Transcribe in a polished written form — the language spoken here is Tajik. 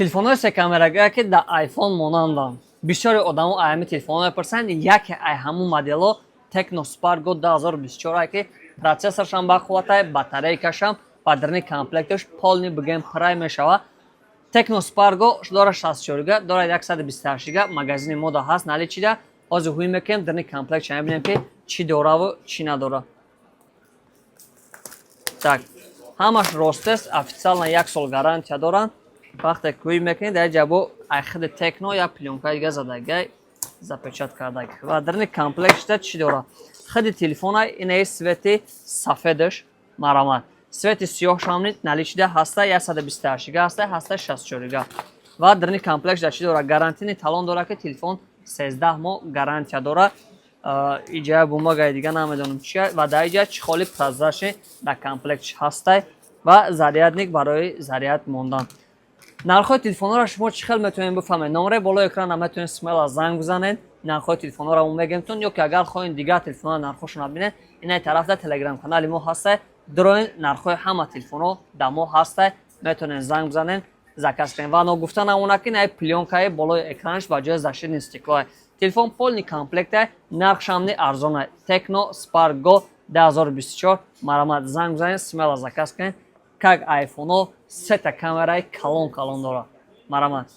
Телефонҳои секамерагие, ки дар iPhone монанданд. Бисёри одамо аями телефонҳо мепурсанд. Яке ай ҳамун модело Tecno Spark Go 2024, ки процессоршам бақувватай, батарейкашам ва дарни комплекташ полный, бигем, прай мешава. Tecno Spark Go дора 64 га, дора 128 га. Магазини мода ҳаст наличида. Ҳозир ҳуй мекунем, дарни комплект мебинем, ки чӣ дораву чӣ надора. Так, ҳамаш ростест, официально як сол гарантия доранд. Вақте ҳуй мекунед, дар ҷабо айхиди Tecno як плёнкаи дига задагай, запечат кардаг. Ва дарни комплектшда чӣ дора? Хиди телефона, инаи цвети сафедаш, марамат. Цвети сиёҳшам наличида ҳаста, 128 га ҳаста, ҳаста 64 га. Ва дарни комплектшда чӣ дора? Гарантийный талон дора, ки телефон 13 моҳ гарантия дора. Иҷа бумагаи дига намедонам чия. Ва дар иҷа чехоли прозрачный дар комплект ҳастай ва зарядник барои заряд мондан. Нархҳои телефонҳоро шумо чӣ хел метавонед бифаҳмед? Номераи болои экрана метавонед смело занг бизанед, нархҳои телефонҳоро мо мегемтон. Ё ки агар хоҳед дигар телефонҳо нархҳошонро бинед, инаи тарафда Телеграм канали мо ҳастай, дроин, нархҳои ҳама телефонҳо дар мо ҳастай, метавонед занг бизанед, заказ кунед. Ва ногуфта намонад, ки наи плёнкаи болои экранаш ба ҷои защитный стеклоа. Телефон полный комплекта, нархшам ни арзона. Tecno Spark Go 2024, марамат, занг бизанед, смело заказ кунед. Как айфоно сета камераи калон калон дорад, марамат.